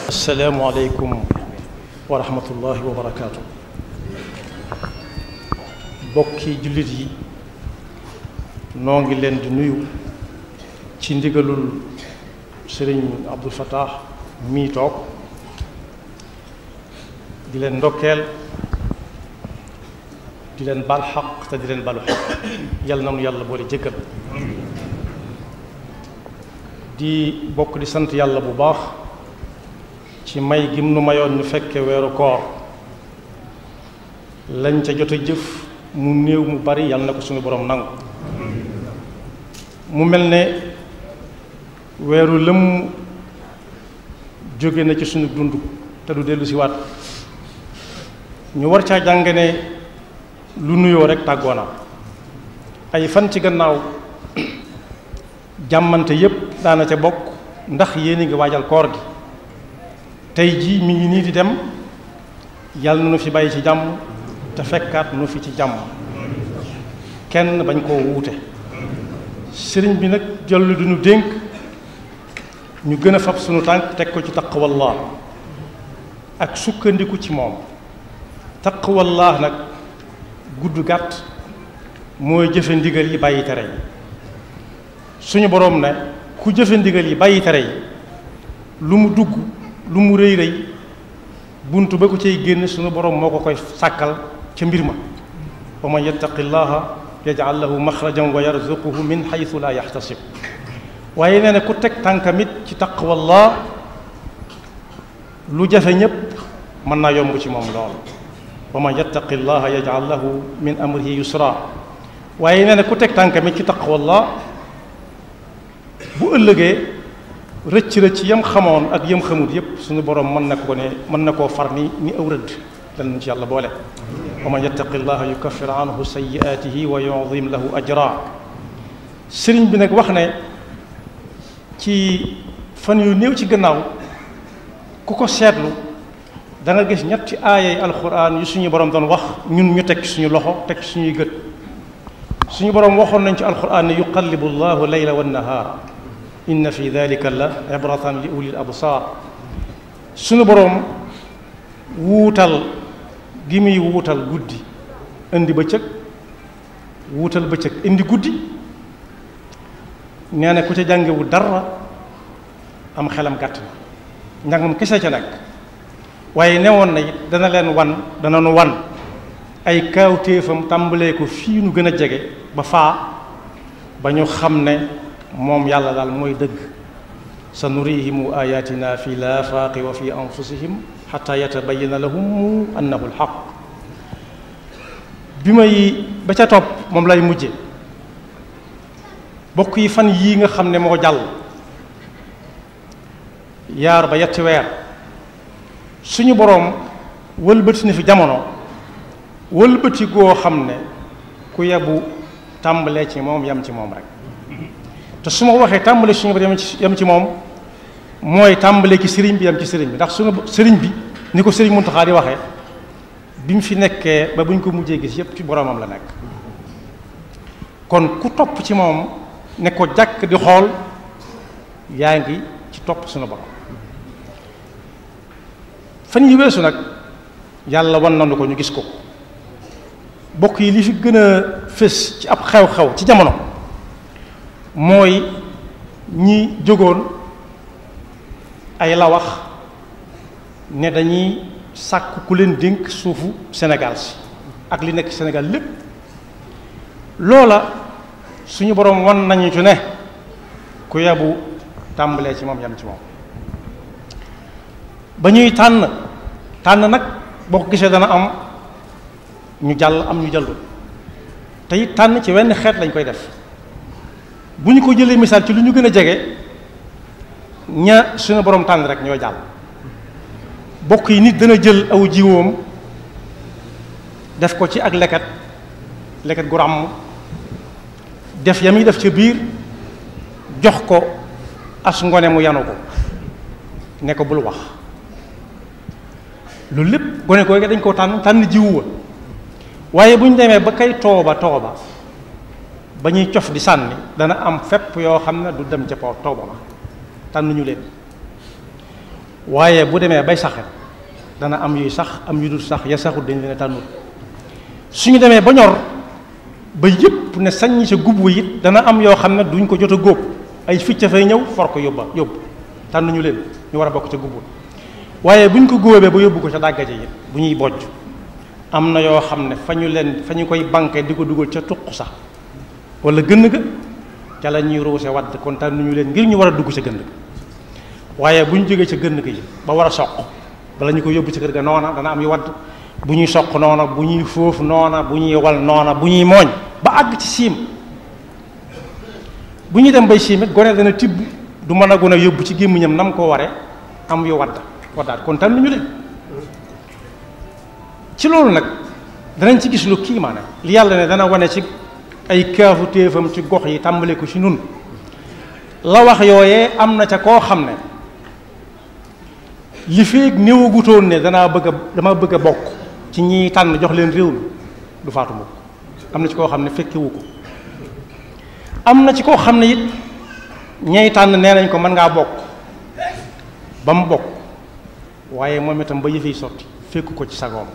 السلام عليكم ورحمة الله وبركاته. bokki jullit yi noo ngi leen di nuyu ci ndigalul Sëriñ Abdou Fattah mii toog di leen ndokkeel di leen bal xaq te di leen balu xaq yàlla na nu yàlla boole jëkkal di bokk di sant yàlla bu baax ci may gim nu mayoon ñu fekke weeru koor lañ ca jot a jëf mu néew mu bari yàlla na ko suñu borom nangu mu mel ne weeru lëm jóge na ci suñu dund te du dellu si waat ñu war caa jàng ne lu nuyoo rek tàggoona ay fan ci gannaaw jàmmante yépp daana ca bokk ndax yéen a ngi waajal koor gi tey jii mi ngi nii di dem yàlla na nu fi bàyyi ci jàmm te fekkaat nu fi ci jàmm kenn bañ koo wuute sëriñ bi nag jollu du ñu dénk ñu gën a fab sunu tànk teg ko ci taqwallah ak sukkandiku ci moom taqwallah nag gudd gàtt mooy jëfe ndigal yi bàyyi tere yi suñu boroom ne ku jëfe ndigal yi bàyyi tere yi lu mu dugg lu mu rëy rëy buntu ba ko cay génn suñu boroom moo ko koy sàkkal ca mbir ma wa man yattaqi llaha yaj'al lahu maxrajan wa yarzuquhu min xaytu laa yaxtasib waaye nee na ku teg tànkamit ci taqwallah lu jafe ñépp mën naa yomb ci moom lool wa man yattaqi llaha yaj'al lahu min amrihi yusra waaye nee na ku teg tànkamit ci taqwallah bu ëllëgee rëcc yam xamoon ak yam xamut yépp suñu borom mën na koo far ni aw rëdd lan ci yàlla boole wa man yattaqi llaha yukaffir anhu sayyi'atihi wa yu'zim lahu ajra sëriñ bi nag wax ne ci fan yu néew ci gannaaw ku ko seetlu da nga gis ñetti aayay alquran yu suñu borom doon wax ñun ñu teg suñu loxo teg suñuy gët suñu borom waxoon nañ ci alquran ne yuqallibu llahu layla wan nahaar inna fi dalika la ibratan li ulil absar suñu boroom wuutal gi muy wuutal guddi indi bëccëg wuutal bëccëg indi guddi nee na ku ca jàngewu dara am xelam gàtt na njàngam kese ca nekk waaye newoon na it dana nu wan ay kaawtéefam tàmbalee ko fii nu gën a jege ba faa ba ñu xam ne moom yàlla daal mooy dëgg sa nurihimu ayatina fi laafaaqi wa fi anfusihim xata yatabayana lahum annahu alxaq ba ca topp moom lay mujje bokk yi fan yii nga xam ne moo jàll yaar ba yetti weer suñu boroom wëlbati na fi jamono wëlbati goo xam ne ku yebu tàmbalee ci moom yam ci moom rek te su ma waxee tàmbale suñu borom yam ci moom mooy tàmbale ci sëriñ bi yam ci sëriñ bi ndax suñu sëriñ bi ni ko sëriñ Muntaxa di waxee bi mu fi nekkee ba bu ñu ko mujjee gis yépp ci boromam la nekk kon ku topp ci moom ne ko jàkk di xool yaa ngi ci topp suñu borom fan yi weesu nag yàlla wan nañu ko ñu gis ko bokk yi li fi gën a fës ci ab xew-xew ci jamono mooy ñi jógoon ay la wax ne dañuy sàkk ku leen dénk suufu Sénégal si ak li nekk Sénégal lépp loola suñu boroom wan nañu ci ne ku yabu tàmbalee ci moom yam ci moom ba ñuy tànn nag boo ko gisee dana am ñu jàll am ñu jàllu te it tànn ci wenn xeet lañ koy def bu ñu ko jëlee misaal ci lu ñu gën a jege ña suñu borom tànn rek ñoo jàll bokk yi nit dana jël aw jiwoom def ko ci ak leket leket gu ràmm def ya muy def ca biir jox ko as ngone mu yanu ko ne ko bul wax loolu lépp gone ko dañ koo tànn jiwu wa waaye bu ñu demee ba kay tooba ba ñuy cof di sànni dana am fépp yoo xam ne du dem ca tooba ba tànn ñu leen waaye bu demee bay saxe dana am yuy sax am yu dul sax ya saxut dañ leen a tànnul suñu demee ba ñor ba yëpp ne sañ sa gub wa it dana am yoo xam ne duñ ko jot a góob ay ficca fay ñëw for ko yóbbu tànn ñu leen ñu war a bokk ca gub wa waaye buñ ko góobee ba yóbbu ko ca dàggaje it bu ñuy bojj am na yoo xam ne fa ñu koy banqué di ko dugal ca tuq sax wala gënn ga ca la ñuy ruuse wadd kon tànn ñu leen ngir ñu war a dugg ca gënn ga waaye bu ñu jógee ca gënn ga yi ba war a soq bala ñu ko yóbbu ci kër ga noona dana am yu wadd bu ñuy soq noona bu ñuy foof noona bu ñuy wal noona bu ñuy mooñ ba àgg ci siim bu ñuy dem bay siim it gone dana tibb du mën a gone yóbbu ci gémmiñam nam ko waree am yu waddaat kon tànn ñu leen ci loolu nag danañ ci gis lu kiimaane li yàlla ne dana wane ci ay kaafu téefam ci gox yi tàmbale ko ci nun la wax yooyee am na ca koo xam ne li feeg néewagutoon ne dama bëgg a bokk ci ñiy tànn jox leen réew mi du faatu mukk am na ci koo xam ne fekkewu ko am na ci koo xam ne it ñay tànn nee nañ ko mën ngaa bokk ba mu bokk waaye moom itam ba yëfey sotti fekku ko ci sagoom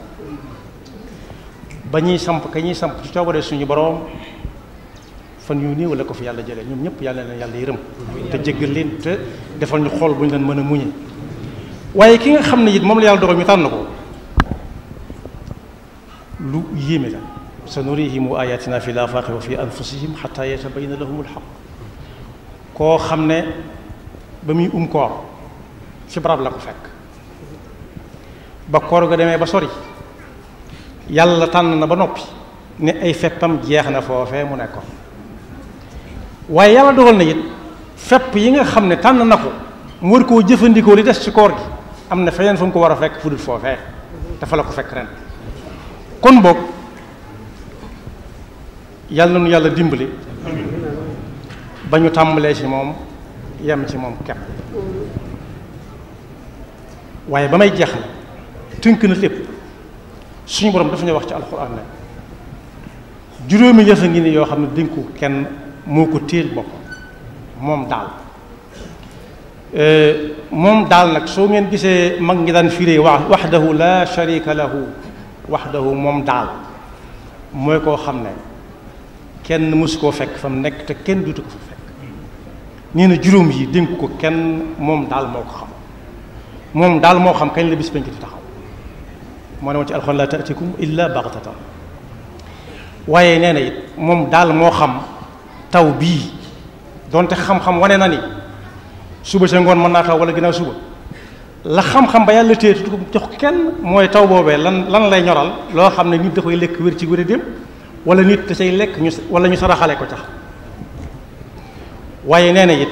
ba ñuy samp ci coobare suñu boroom fan yu néew la ko fi yàlla jëlee ñoom ñëpp yàlla leen yàlla yërëm te jéggal leen te defal ñu xool bu ñu leen mën a muñe waaye ki nga xam ne it moom la yàlla dogal ñu tànn ko lu yéeme la sanurihim ayatina fi l-afaaqi wa fi anfusihim xataa yatabayyana lahum al-xaq koo xam ne ba muy koor ci barab la ko fekk ba koor ga demee ba sori yàlla tànn na ba noppi ne ay feppam jeex na foofee mu nekkoon waaye yàlla dogal na it fepp yi nga xam ne tànn na ko mu war koo jëfandikoo li des ci koor gi am na feneen fu mu ko war a fekk fu dul foofee dafa la ko fekk ren kon boog yàlla na nu yàlla dimbali ba ñu tàmbalee ci moom yem ci moom kepp waaye ba may jeexal tënk na lépp suñu borom dafa ñuy wax ci alxuraan ne juróomi yëf a ngi ni yoo xam ne dénku kenn moo ko téel boppam moom daal nag soo ngeen gisee mag ngi daan firee waxdahu la sharika lahu waxdahu moom daal mooy koo xam ne kenn mësu koo fekk fa mu nekk te kenn duutu ko fa fekk nee na juróom yi dénk ko kenn moom daal moo ko xam moom daal moo xam kañ la bis penk di taxaw moo ne woon ci alxuraan la taatikum illa baxtatan waaye nee na it moom daal moo xam taw bii donte xam-xam wane na ni suba sa ngoon mën naa taw wala ginnaaw suba la xam-xam ba yàlla téye tu ko jox kenn mooy taw boobee lan lay ñoral loo xam ne nit da koy lekk wér ci wér dem wala nit da say lekk wala ñu saraxale ko tax waaye nee na it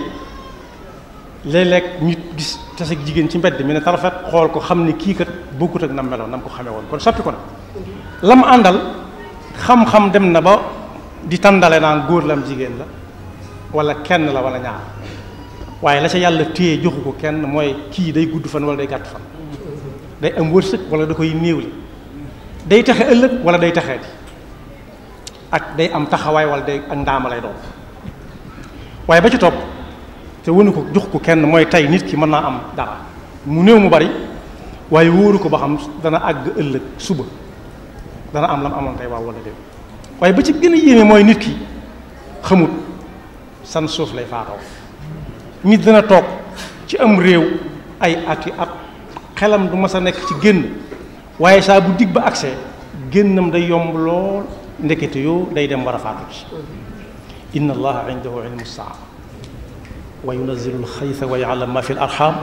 léeg-léeg nit gis tase jigéen ci mbedd mi ne tarafet xool ko xam ne kii kat bokkut ak nam meloon nam ko xamee woon kon soppi ko na lam àndal xam-xam dem na ba di tàndale naan góor la am jigéen la wala kenn la wala ñaar waaye la ca yàlla téye joxu ko kenn mooy kii day gudd fan wala day gàtt fan day am wërsëg wala da koy néewli day taxe ëllëg wala day taxee di ak day am taxawaay wala day ak ndaama lay doon waaye ba ci topp te wënu ko jox ko kenn mooy tey nit ki mën naa am dara mu néew mu bari waaye wóoru ko ba xam dana àgg ëllëg suba dana am lam amoon tey waaw wala déet waaye ba ci gën a yéeme mooy nit ki xamut san suuf lay faatoo nit dana toog ci am réew ay ati at xelam du mas a nekk ci génn waaye saa bu dig ba accès génnam day yomb lool ndekete yoo day dem war a faatu ci inna allaha indahu ilmu saa wa yunazzilu alxaytha wa ya'lamu ma fi al arham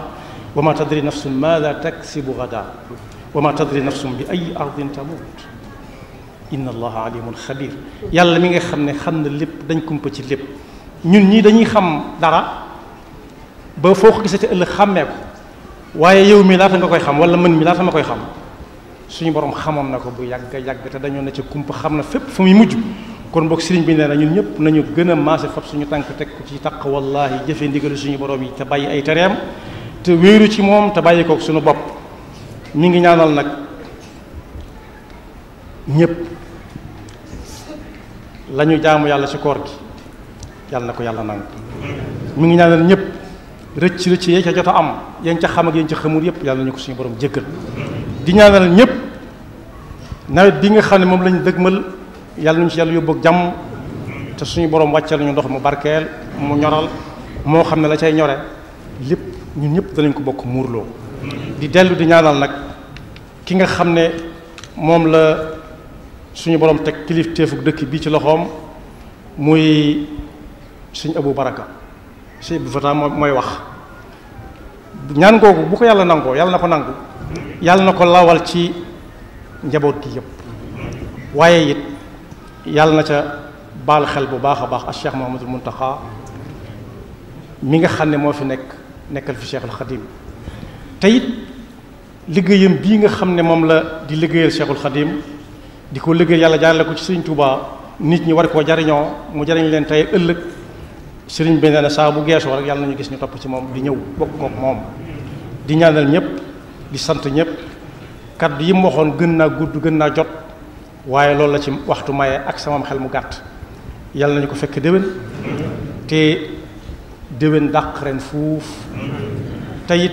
wa ma tadri nafsun maada taksibu gada wa ma tadri nafsun bi ay ardin tamut inna allaha alimun xabir yàlla mi nga xam ne xam na lépp dañ kumpa ci lépp ñun ñii dañuy xam dara ba foo ko gisate ëllëg xàmmee ko waaye yow mi laata nga koy xam wala mën mi laata ma koy xam suñu borom xamoon na ko bu yàgg yàgg te dañoo ne ca kumpa xam na fépp fu muy mujj kon boog sëriñ bi nee na ñun ñëpp nañu gën a maase fab suñu tànk teg ko ci taq wallaahi jëfe ndigalu suñu borom yi te bàyyi ay tereem te wéeru ci moom te bàyyi kook suñu bopp mi ngi ñaanal nag ñëpp la ñu jaamu yàlla ci koor gi yàlla na ko yàlla nangu mi ngi ñaanal ñëpp rëcc rëcc yee ca jot a am yéen ca xam ak yéen ca xamul yëpp yàlla nañu ko suñu borom jéggal di ñaanal ñëpp nawet bi nga xam ne moom lañu dëgmal yàlla nañu ci yàlla yóbbu ak jàmm te suñu borom wàccal ñu ndox mu barkeel mu ñoral moo xam ne la cay ñore lépp ñun ñëpp danañ ko bokk muurloo di dellu di ñaanal nag ki nga xam ne moom la suñu borom teg kilifteefuk dëkk bii ci loxoom muy sëñ Abou Baraka sëñ Abou Fata mooy wax ñaan googu bu ko yàlla nangoo yàlla na ko nangu yàlla na ko lawal ci njaboot gi yëpp waaye it yàlla na ca baal xel bu baax a baax ak Cheikh Mouhamadul Mountakha mi nga xam ne moo fi nekkal fi Cheikhul Khadim te it liggéeyam bii nga xam ne moom la di liggéeyal Cheikhul Khadim di ko liggéeyal yàlla jaarale ko ci Sëriñ Tuubaa nit ñi war koo jariñoo mu jariñ leen tey ëllëg sëriñ bi nee na saa bu geesoo rek yàlla nañu gis ñu topp ci moom di ñëw bokk kook moom di ñaanal ñëpp di sant ñëpp kaddu yi mu waxoon gën naa gudd gën naa jot waaye loolu la ci waxtu maye ak sama xel mu gàtt yàlla nañu ko fekk déwén te déwén dàq ren fuuf te it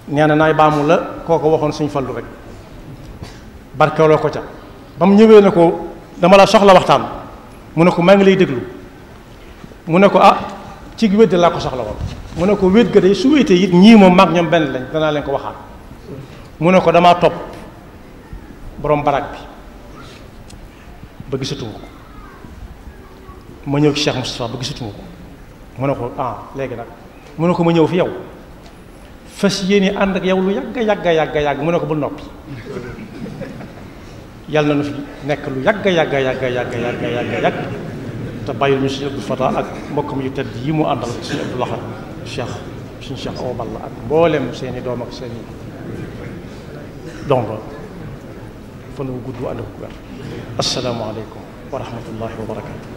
nee na naay baamu la kooko waxoon suñ fallu rek barkeeloo ko ca ba mu ñëwee ne ko dama la soxla waxtaan mu ne ko maa ngi lay déglu mu ne ko ci wéet laa ko soxla woon mu ne ko wéet ga de su wéetee it ñii moom mag ñoom benn lañ danaa leen ko waxaat mu ne ko damaa topp borom barak bi ba gisatuma ko ma ñëw ci Cheikh Moustapha ba gisatuma ko mu ne ko léegi nag mu ne ko ma ñëw fi yow fas yéene ànd ak yow lu yàgg mu ne ko bul noppi yàlla na nu fi nekk lu yàgg te bàyyil ñu suñu Abdou Fata ak mbokkam yu tedd yi mu àndal suñu Abdou Lahad suñu Cheikh Awa Balla ak mboolem seeni doom ak seeni dongo fan wu gudd ànd ak wér asalaamaaleykum wa rahmatullahi wa barakatu.